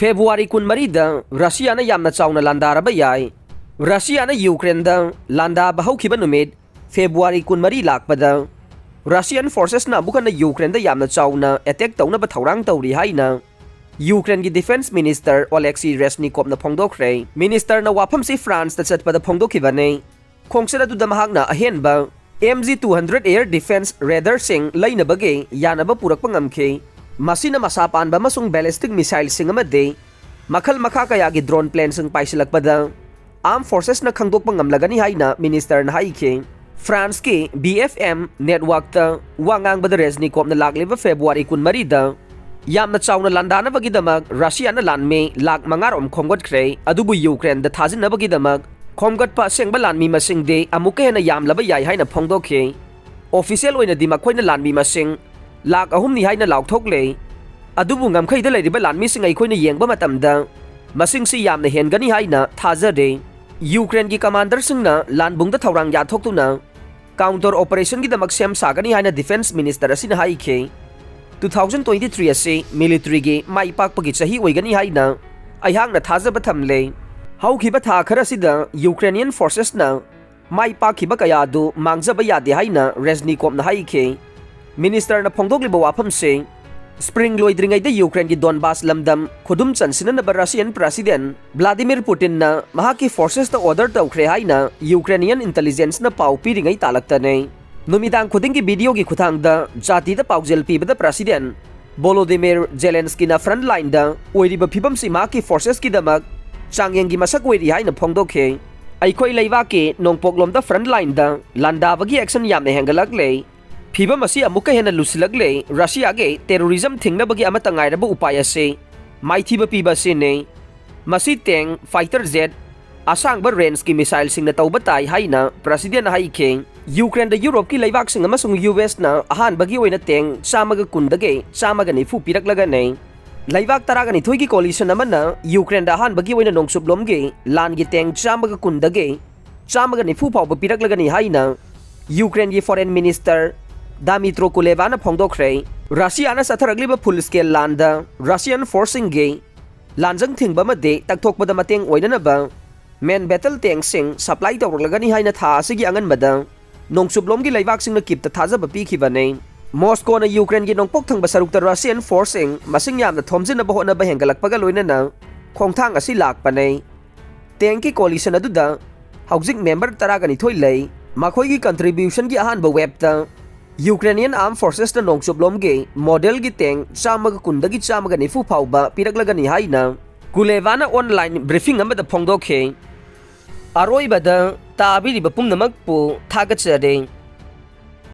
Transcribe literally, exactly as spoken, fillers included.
February ꯀꯨꯟꯃꯔꯤꯗ ꯔꯁꯤꯌꯥꯅ ꯌꯥꯝꯅ ꯆꯥꯎꯅ ꯂꯥꯟꯗꯥꯔꯕ ꯌꯥꯏ꯫ ꯔꯁꯤꯌꯥꯅ ꯌꯨꯀ꯭ꯔꯦꯟꯗ ꯂꯥꯟꯗꯥꯕ ꯍꯧꯈꯤꯕ ꯅꯨꯃꯤꯠ ꯐꯦꯕ꯭ꯔꯨꯋꯥꯔꯤ ꯀꯨꯟꯃꯔꯤ ꯂꯥꯛꯄꯗ, ꯔꯁꯤꯌꯥꯟ ꯐꯣꯔꯁꯦꯁꯅ ꯑꯃꯨꯛ ꯍꯟꯅ ꯌꯨꯀ꯭ꯔꯦꯟꯗ ꯌꯥꯝꯅ ꯆꯥꯎꯅ ꯑꯦꯇꯦꯛ ꯇꯧꯅꯕ ꯊꯧꯔꯥꯡ ꯇꯧꯔꯤ ꯍꯥꯏꯅ ꯌꯨꯀ꯭ꯔꯦꯟꯒꯤ ꯗꯤꯐꯦꯟꯁ ꯃꯤꯅꯤꯁꯇꯔ ꯑꯣꯂꯦꯛꯁꯤ ꯔꯦꯁꯅꯤꯀꯣꯞꯅ ꯐꯣꯡꯗꯣꯛꯈ꯭ꯔꯦ꯫ ꯃꯤꯅꯤꯁꯇꯔꯅ ꯋꯥꯐꯝꯁꯤ ꯐ꯭ꯔꯥꯟꯁꯇ ꯆꯠꯄꯗ ꯐꯣꯡꯗꯣꯛꯈꯤꯕꯅꯤ꯫ ꯈꯣꯡꯆꯠ ꯑꯗꯨꯗ ꯃꯍꯥꯛꯅ ꯑꯍꯦꯟꯕ M G two hundred air defence ꯔꯦꯗꯥꯔꯁꯤꯡ ꯂꯩꯅꯕꯒꯤ ꯌꯥꯅꯕ ꯄꯨꯔꯛꯄ ꯉꯝꯈꯤ꯫ ꯃꯁꯤꯅ ꯃꯁꯥ ꯄꯥꯟꯕ ꯑꯃꯁꯨꯡ ꯕꯦꯂꯤꯁꯇꯤꯛ ꯃꯤꯁꯥꯏꯜꯁꯤꯡ ꯑꯃꯗꯤ ꯃꯈꯜ ꯃꯈꯥ ꯀꯌꯥꯒꯤ ꯗ꯭ꯔꯣꯟ ꯄ꯭ꯂꯦꯟꯁꯤꯡ ꯄꯥꯏꯁꯤꯜꯂꯛꯄꯗ ꯑꯥꯔꯝ ꯐꯣꯔꯁꯦꯁꯅ ꯈꯪꯗꯣꯛꯄ ꯉꯝꯂꯒꯅꯤ ꯍꯥꯏꯅ ꯃꯤꯅꯤꯁꯇꯔꯅ ꯍꯥꯏꯈꯤ꯫ ꯐ꯭ꯔꯥꯟꯁꯀꯤ ꯕꯤ ꯑꯦꯐ ꯑꯦꯝ ꯅꯦꯠꯋꯥꯛꯇ ꯋꯥ ꯉꯥꯡꯕꯗ ꯔꯦꯖꯅꯤꯀꯣꯞꯅ ꯂꯥꯛꯂꯤꯕ ꯐꯦꯕ꯭ꯔꯨꯋꯥꯔꯤ ꯀꯨꯟꯃꯔꯤꯗ ꯌꯥꯝꯅ ꯆꯥꯎꯅ ꯂꯥꯟꯗꯥꯅꯕꯒꯤꯗꯃꯛ ꯔꯁꯤꯌꯥꯅ ꯂꯥꯟꯃꯤ ꯂꯥꯈ ꯃꯉꯥ ꯔꯣꯝ ꯈꯣꯝꯒꯠꯈ꯭ꯔꯦ, ꯑꯗꯨꯕꯨ ꯌꯨꯀ꯭ꯔꯦꯟꯗ ꯊꯥꯖꯤꯟꯅꯕꯒꯤꯗꯃꯛ ꯈꯣꯝꯒꯠꯄ ꯑꯁꯦꯡꯕ ꯂꯥꯟꯃꯤ ꯃꯁꯤꯡꯗꯤ ꯑꯃꯨꯛꯀ ꯍꯦꯟꯅ ꯌꯥꯝꯂꯕ ꯌꯥꯏ ꯍꯥꯏꯅ ꯐꯣꯡꯗꯣꯛꯈꯤ꯫ ꯑꯣꯐꯤꯁꯤꯌꯦꯜ ꯑꯣꯏꯅꯗꯤ ꯃꯈꯣꯏꯅ ꯂꯥꯟꯃꯤ ꯃꯁꯤꯡ ꯂꯥꯈ ꯑꯍꯨꯝꯅꯤ ꯍꯥꯏꯅ ꯂꯥꯎꯊꯣꯛꯂꯦ, ꯑꯗꯨꯕꯨ ꯉꯝꯈꯩꯗ ꯂꯩꯔꯤꯕ ꯂꯥꯟꯃꯤꯁꯤꯡ ꯑꯩꯈꯣꯏꯅ ꯌꯦꯡꯕ ꯃꯇꯝꯗ ꯃꯁꯤꯡꯁꯤ ꯌꯥꯝꯅ ꯍꯦꯟꯒꯅꯤ ꯍꯥꯏꯅ ꯊꯥꯖꯔꯦ꯫ ꯌꯨꯀ꯭ꯔꯦꯟꯒꯤ ꯀꯃꯥꯟꯗꯔꯁꯤꯡꯅ ꯂꯥꯟꯕꯨꯡꯗ ꯊꯧꯔꯥꯡ ꯌꯥꯊꯣꯛꯇꯨꯅ ꯀꯥꯎꯟꯇꯔ ꯑꯣꯄꯔꯦꯁꯟꯒꯤꯗꯃꯛ ꯁꯦꯝ ꯁꯥꯒꯅꯤ ꯍꯥꯏꯅ ꯗꯤꯐꯦꯟꯁ ꯃꯤꯅꯤꯁꯇꯔ ꯑꯁꯤꯅ ꯍꯥꯏꯈꯤ꯫ ꯇꯨ ꯊꯥꯎꯖꯟ ꯇ꯭ꯋꯦꯟꯇꯤ ꯊ꯭ꯔꯤ ꯑꯁꯤ ꯃꯤꯂꯤꯇꯔꯤꯒꯤ ꯃꯥꯏ ꯄꯥꯛꯄꯒꯤ ꯆꯍꯤ ꯑꯣꯏꯒꯅꯤ ꯍꯥꯏꯅ ꯑꯩꯍꯥꯛꯅ ꯊꯥꯖꯕ ꯊꯝꯂꯦ꯫ ꯍꯧꯈꯤꯕ ꯊꯥ ꯈꯔꯁꯤꯗ ꯌꯨꯀ꯭ꯔꯦꯅꯤꯌꯟ ꯐꯣꯔꯁꯦꯁꯅ ꯃꯥꯏ ꯄꯥꯛꯈꯤꯕ ꯀꯌꯥ ꯑꯗꯨ ꯃꯥꯡꯖꯕ ꯌꯥꯗꯦ ꯍꯥꯏꯅ ꯔꯦꯖꯅꯤꯀꯣꯞꯅ ꯍꯥꯏꯈꯤ꯫ ꯃꯤꯅꯤꯁꯇꯔꯅ ꯐꯣꯡꯗꯣꯛꯂꯤꯕ ꯋꯥꯐꯝꯁꯤ ꯁ꯭ꯄ꯭ꯔꯤꯡ ꯂꯣꯏꯗ꯭ꯔꯤꯉꯩꯗ ꯌꯨꯀ꯭ꯔꯦꯟꯒꯤ ꯗꯣꯟꯕꯥꯁ ꯂꯝꯗꯝ ꯈꯨꯗꯨꯝ ꯆꯟꯁꯤꯟꯅꯅꯕ ꯔꯁꯤꯌꯟ ꯄ꯭ꯔꯦꯁꯤꯗꯦꯟ ꯚ꯭ꯂꯥꯗꯤꯃꯤꯔ ꯄꯨꯇꯤꯟꯅ ꯃꯍꯥꯛꯀꯤ ꯐꯣꯔꯁꯦꯁꯇ ꯑꯣꯔꯗꯔ ꯇꯧꯈ꯭ꯔꯦ ꯍꯥꯏꯅ ꯌꯨꯀ꯭ꯔꯦꯅꯤꯌꯟ ꯏꯟꯇꯦꯂꯤꯖꯦꯟꯁꯅ ꯄꯥꯎ ꯄꯤꯔꯤꯉꯩ ꯇꯥꯂꯛꯇꯅꯤ꯫ ꯅꯨꯃꯤꯗꯥꯡ ꯈꯨꯗꯤꯡꯒꯤ ꯚꯤꯗꯤꯑꯣꯒꯤ ꯈꯨꯠꯊꯥꯡꯗ ꯖꯥꯇꯤꯗ ꯄꯥꯎꯖꯦꯜ ꯄꯤꯕꯗ ꯄ꯭ꯔꯦꯁꯤꯗꯦꯟ ꯚꯣꯂꯣꯗꯤꯃꯤꯔ ꯖꯦꯂꯦꯟꯁꯀꯤꯅ ꯐ꯭ꯔꯟꯠ ꯂꯥꯏꯟꯗ ꯑꯣꯏꯔꯤꯕ ꯐꯤꯕꯝꯁꯤ ꯃꯍꯥꯛꯀꯤ ꯐꯣꯔꯁꯦꯁꯀꯤꯗꯃꯛ ꯆꯥꯡꯌꯦꯡꯒꯤ ꯃꯁꯛ ꯑꯣꯏꯔꯤ ꯍꯥꯏꯅ ꯐꯣꯡꯗꯣꯛꯈꯤ꯫ ꯑꯩꯈꯣꯏ ꯂꯩꯕꯥꯛꯀꯤ ꯅꯣꯡꯄꯣꯛꯂꯣꯝꯗ ꯐ꯭ꯔꯟꯠ ꯂꯥꯏꯟꯗ ꯂꯥꯟꯗꯥꯕꯒꯤ ꯑꯦꯛꯁꯟ ꯌꯥꯝꯅ ꯍꯦꯟꯒꯠꯂꯛꯂꯦ꯫ ꯐꯤꯕꯝ ꯑꯁꯤ ꯑꯃꯨꯛꯀ ꯍꯦꯟꯅ ꯂꯨꯁꯤꯜꯂꯛꯂꯦ꯫ ꯔꯁꯤꯌꯥꯒꯤ ꯇꯦꯔꯣꯔꯤꯖꯝ ꯊꯤꯡꯅꯕꯒꯤ ꯑꯃꯠꯇ ꯉꯥꯏꯔꯕ ꯎꯄꯥꯏ ꯑꯁꯤ ꯃꯥꯏꯊꯤꯕ ꯄꯤꯕ ꯑꯁꯤꯅꯤ꯫ ꯃꯁꯤ ꯇꯦꯡ, ꯐꯥꯏꯇꯔ ꯖꯦꯠ, ꯑꯁꯥꯡꯕ ꯔꯦꯟꯖꯀꯤ ꯃꯤꯁꯥꯏꯜꯁꯤꯡꯅ ꯇꯧꯕ ꯇꯥꯏ ꯍꯥꯏꯅ ꯄ꯭ꯔꯦꯁꯤꯗꯦꯟꯅ ꯍꯥꯏꯈꯤ꯫ ꯌꯨꯀ꯭ꯔꯦꯟꯗ ꯌꯨꯔꯣꯞꯀꯤ ꯂꯩꯕꯥꯛꯁꯤꯡ ꯑꯃꯁꯨꯡ ꯌꯨ ꯑꯦꯁꯅ ꯑꯍꯥꯟꯕꯒꯤ ꯑꯣꯏꯅ ꯇꯦꯡ ꯆꯥꯝꯃꯒ ꯀꯨꯟꯗꯒꯤ ꯆꯥꯝꯃꯒ ꯅꯤꯐꯨ ꯄꯤꯔꯛꯂꯒꯅꯤ꯫ ꯂꯩꯕꯥꯛ ꯇꯔꯥꯒ ꯅꯤꯊꯣꯏꯒꯤ ꯀꯣꯂꯤꯁꯟ ꯑꯃꯅ ꯌꯨꯀ꯭ꯔꯦꯟꯗ ꯑꯍꯥꯟꯕꯒꯤ ꯑꯣꯏꯅ ꯅꯣꯡꯆꯨꯞꯂꯣꯝꯒꯤ ꯂꯥꯟꯒꯤ ꯇꯦꯡ ꯆꯥꯝꯃꯒ ꯀꯨꯟꯗꯒꯤ ꯆꯥꯝꯃꯒ ꯅꯤꯐꯨ ꯐꯥꯎꯕ ꯄꯤꯔꯛꯂꯒꯅꯤ ꯍꯥꯏꯅ ꯌꯨꯀ꯭ꯔꯦꯟꯒꯤ ꯐꯣꯔꯦꯟ ꯃꯤꯅꯤꯁꯇꯔ ꯗꯥꯃꯤꯇ꯭ꯔꯣ ꯀꯨꯂꯦꯕꯥꯅ ꯐꯣꯡꯗꯣꯛꯈ꯭ꯔꯦ꯫ ꯔꯁꯤꯌꯥꯅ ꯆꯠꯊꯔꯛꯂꯤꯕ ꯐꯨꯜ ꯁ꯭ꯀꯦꯜ ꯂꯥꯟꯗ ꯔꯁꯤꯌꯟ ꯐꯣꯔꯁꯁꯤꯡꯒꯤ ꯂꯥꯟꯖꯪ ꯊꯤꯡꯕ ꯑꯃꯗꯤ ꯇꯛꯊꯣꯛꯄꯗ ꯃꯇꯦꯡ ꯑꯣꯏꯅꯅꯕ main battle tankꯁꯤꯡ supply ꯇꯧꯔꯛꯂꯒꯅꯤ ꯍꯥꯏꯅ ꯊꯥ ꯑꯁꯤꯒꯤ ꯑꯉꯟꯕꯗ ꯅꯣꯡꯆꯨꯞꯂꯣꯝꯒꯤ ꯂꯩꯕꯥꯛꯁꯤꯡꯅ ꯀꯤꯞꯇ ꯊꯥꯖꯕ ꯄꯤꯈꯤꯕꯅꯤ꯫ ꯃꯣꯁꯀꯣꯅ ꯌꯨꯀ꯭ꯔꯦꯟꯒꯤ ꯅꯣꯡꯄꯣꯛ ꯊꯪꯕ ꯁꯔꯨꯛꯇ Russian forceꯁꯤꯡ ꯃꯁꯤꯡ ꯌꯥꯝꯅ ꯊꯣꯝꯖꯤꯟꯅꯕ ꯍꯣꯠꯅꯕ ꯍꯦꯟꯒꯠꯂꯛꯄꯒ ꯂꯣꯏꯅꯅ ꯈꯣꯡꯊꯥꯡ ꯑꯁꯤ ꯂꯥꯛꯄꯅꯤ꯫ Tankꯀꯤ coalition ꯑꯗꯨꯗ ꯍꯧꯖꯤꯛ member ꯇꯔꯥꯒ ꯅꯤꯊꯣꯏ ꯂꯩ꯫ ꯃꯈꯣꯏꯒꯤ contributionꯒꯤ ꯑꯍꯥꯟꯕ waveꯇ Ukrainian Armed Forcesꯅ ꯅꯣꯡꯆꯨꯞꯂꯣꯝꯒꯤ modelꯒꯤ tank ꯆꯥꯝꯃꯒ ꯀꯨꯟꯗꯒꯤ ꯆꯥꯝꯃꯒ ꯅꯤꯐꯨ ꯐꯥꯎꯕ ꯄꯤꯔꯛꯂꯒꯅꯤ ꯍꯥꯏꯅ ꯀꯨꯂꯦꯕꯥꯅ online briefing ꯑꯃꯗ ꯐꯣꯡꯗꯣꯛꯈꯤ꯫ ꯑꯔꯣꯏꯕꯗ ꯇꯥꯕꯤꯔꯤꯕ ꯄꯨꯝꯅꯃꯛꯄꯨ ꯊꯥꯒꯠꯆꯔꯤ꯫